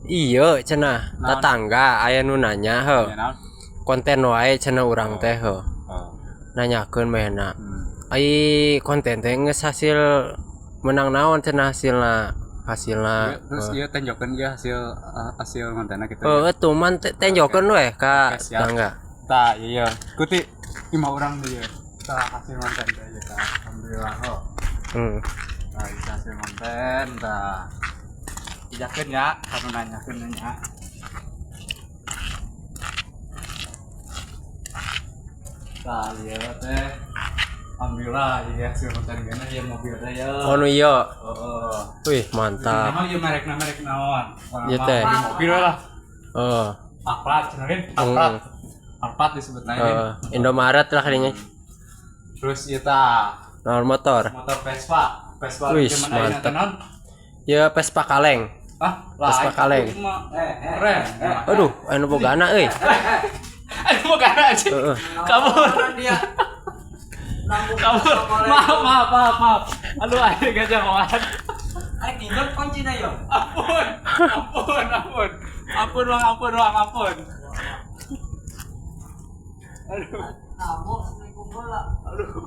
Iya cenah, Naon? Tetangga aya nu nanya heuh. Ya naon? Konten wae cenah urang teh heuh. Oh. Nanyakeun manehna. Ai konten teh geus hasil menang naon cenah hasilna hasilna. Iya, terus ieu tenjokeun ieu hasil hasil kontenna gitu. Heeh, tuman tenjokeun we ka Oke, siap. Tetangga. Tah, iya. Ikuti imah urang ieu. Tah, hasil konten teh ieu tah. Alhamdulillah ho. Tah, ieu hasil konten tah. Ijakeun ya, kanu nanyakeun nanya. Tah, ieu teh. Alhamdulillah ieu hasil konten gana ieu mobil teh ya. Oh, nu ieu. Heeh. Wih, mantap. Nama ieu merekna merek naon? Ieu teh. Beli mobil lah. Oh. Alphard cenah Rin. Alphard. Alphard disebutna ini. Heeh, Indomaret lah kadinya. Terus ieu tah Naon motor? Motor Vespa. Vespa Wih, zaman ayeuna mantap. teh naon? Ya Vespa kaleng. Ah, Vespa lain. kaleng. Keren. Aduh, anu bogana euy. Aduh, bukan aja. Heeh. Kabur. Kabur. Maaf, maaf, maaf, maaf. Aduh, ayo gajah kawan. Ayo tinggal kunci na yo. Ampun, ampun, ampun. Ampun, Bang, ampun, Bang, ampun. Aduh, Kamu assalamualaikum bola. aduh.